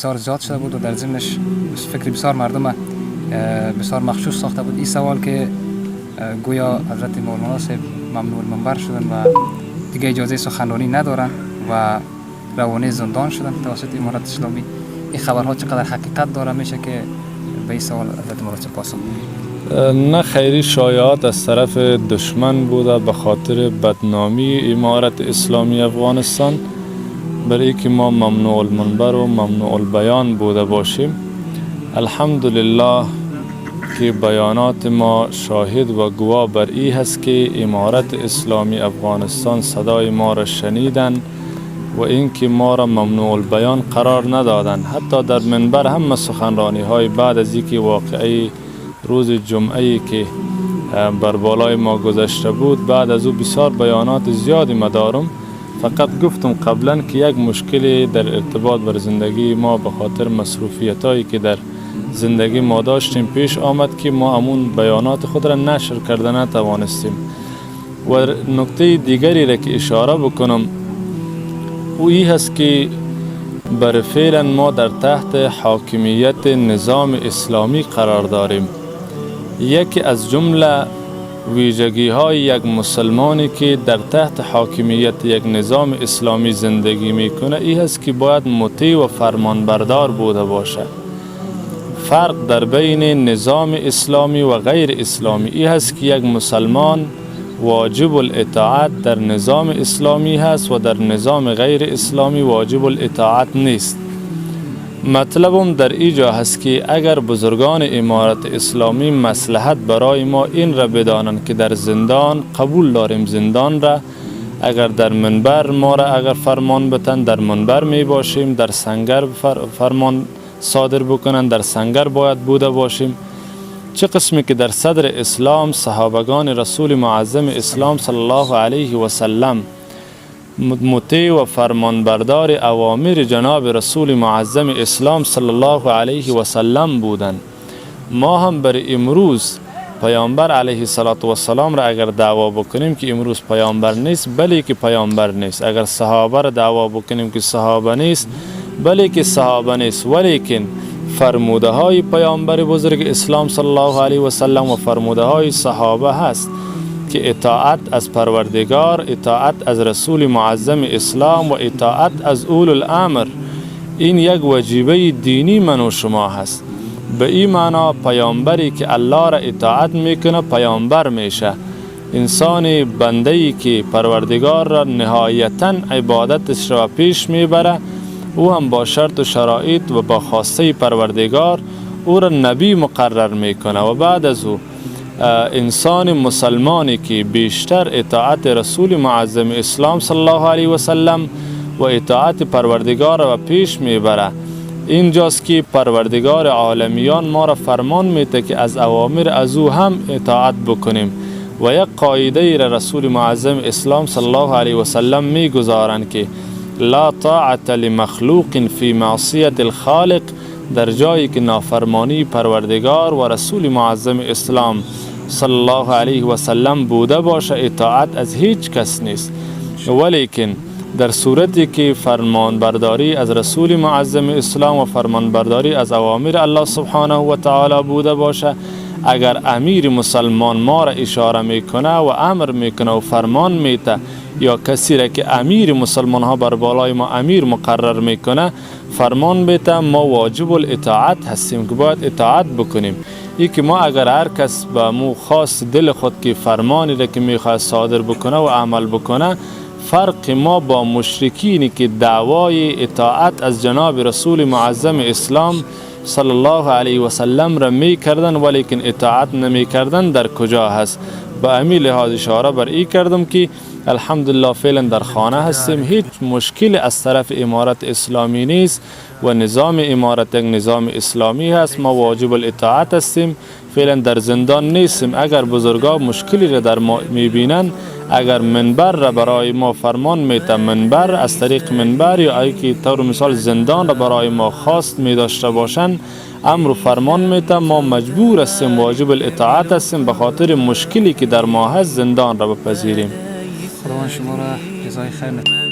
بسیار زیاد شده بود و در ضمنش فکر بسیار مردم بسیار مغشوش ساخته بود. این سوال که گویا حضرت مولانا صاحب ممنوع المنبر شدن و دیگه اجازه سخنرانی ندارن و روانه زندان شدن توسط امارت اسلامی، این خبرها چقدر حقیقت داره؟ میشه که به این سوال حضرت مولانا پاسخ؟ نه، خیری شایعات از طرف دشمن بوده به خاطر بدنامی امارت اسلامی افغانستان، برای که ما ممنوع المنبر و ممنوع البیان بوده باشیم. الحمدلله که بیانات ما شاهد و گواه بر ای هست که امارت اسلامی افغانستان صدای ما را شنیدن و اینکه ما را ممنوع البیان قرار ندادن. حتی در منبر هم سخنرانی های بعد از اینکه واقعی روز جمعه که بر بالای ما گذشته بود، بعد از او بسیار بیانات زیادی ما دارم. فقط گفتم قبلا که یک مشکلی در ارتباط بر زندگی ما به خاطر مصروفیت هایی که در زندگی ما داشتیم پیش آمد که ما امون بیانات خود را نشر کرده نتوانستیم. و نکته دیگری را که اشاره بکنم، او ای هست که بر فعلا ما در تحت حاکمیت نظام اسلامی قرار داریم. یکی از جمله ویژگی های یک مسلمانی که در تحت حاکمیت یک نظام اسلامی زندگی میکنه ای هست که باید مطیع و فرمانبردار بوده باشه. فرق در بین نظام اسلامی و غیر اسلامی ای هست که یک مسلمان واجب الاطاعت در نظام اسلامی هست و در نظام غیر اسلامی واجب الاطاعت نیست. مطلبم در ایجا هست که اگر بزرگان امارت اسلامی مصلحت برای ما این را بدانند که در زندان قبول داریم زندان را، اگر در منبر ما را اگر فرمان بتن، در منبر می باشیم، در سنگر فرمان صادر بکنن، در سنگر باید بوده باشیم. چه قسمی که در صدر اسلام صحابگان رسول معظم اسلام صلی الله علیه و سلم مطیع و فرمانبردار اوامر جناب رسول معظم اسلام صلی الله علیه و سلم بودند، ما هم بر امروز پیامبر علیه الصلاة والسلام را اگر دعوا بکنیم که امروز پیامبر نیست، بلی که پیامبر نیست. اگر صحابه را دعوا بکنیم که صحابه نیست، بلی که صحابه نیست. ولیکن فرموده های پیامبر بزرگ اسلام صلی الله علیه و سلم و فرموده های صحابه هست که اطاعت از پروردگار، اطاعت از رسول معظم اسلام و اطاعت از اول الامر، این یک وجیبه دینی من و شما هست. به این معنا پیامبری که الله را اطاعت میکنه پیامبر میشه. انسان بنده ای که پروردگار را نهایتا عبادتش را پیش میبره، او هم با شرط و شرایط و با خواسته پروردگار او را نبی مقرر میکنه. و بعد از او انسان مسلمانی که بیشتر اطاعت رسول معظم اسلام صلی الله علیه و سلم و اطاعت پروردگار را پیش میبره، اینجاست که پروردگار عالمیان ما را فرمان میده که از اوامر از او هم اطاعت بکنیم. و یک قاعده را رسول معظم اسلام صلی الله علیه و سلم میگذارند که لا طاعة لمخلوق فی معصیة الخالق. در جایی که نافرمانی پروردگار و رسول معظم اسلام صلی الله علیه و سلم بوده باشه، اطاعت از هیچ کس نیست. ولیکن در صورتی که فرمان برداری از رسول معظم اسلام و فرمان برداری از اوامر الله سبحانه و تعالی بوده باشه، اگر امیر مسلمان ما را اشاره میکنه و امر میکنه و فرمان میته یا کسی را که امیر مسلمان ها بر بالای ما امیر مقرر میکنه فرمان بیته، ما واجب الاطاعت هستیم که باید اطاعت بکنیم. ای که ما اگر هر کس به مو خواست دل خود که فرمانی را که میخواد صادر بکنه و عمل بکنه، فرق ما با مشرکینی که دعوای اطاعت از جناب رسول معظم اسلام صلی الله علیه و سلم را می کردن ولیکن اطاعت نمی کردن در کجا هست؟ به امی لحاظ اشاره بر ای کردم که الحمدلله فعلا در خانه هستیم، هیچ مشکل از طرف امارت اسلامی نیست و نظام امارت یک نظام اسلامی هست. ما واجب الاطاعت هستیم، فعلا در زندان نیستیم. اگر بزرگا مشکلی را در ما میبینن، اگر منبر را برای ما فرمان میته، منبر از طریق منبر یا ای که طور مثال زندان را برای ما خواست می داشته باشن، امر و فرمان میته، ما مجبور هستیم، واجب الاطاعت هستیم، به خاطر مشکلی که در ما هست زندان را بپذیریم. خداوند شما را جزای خیر.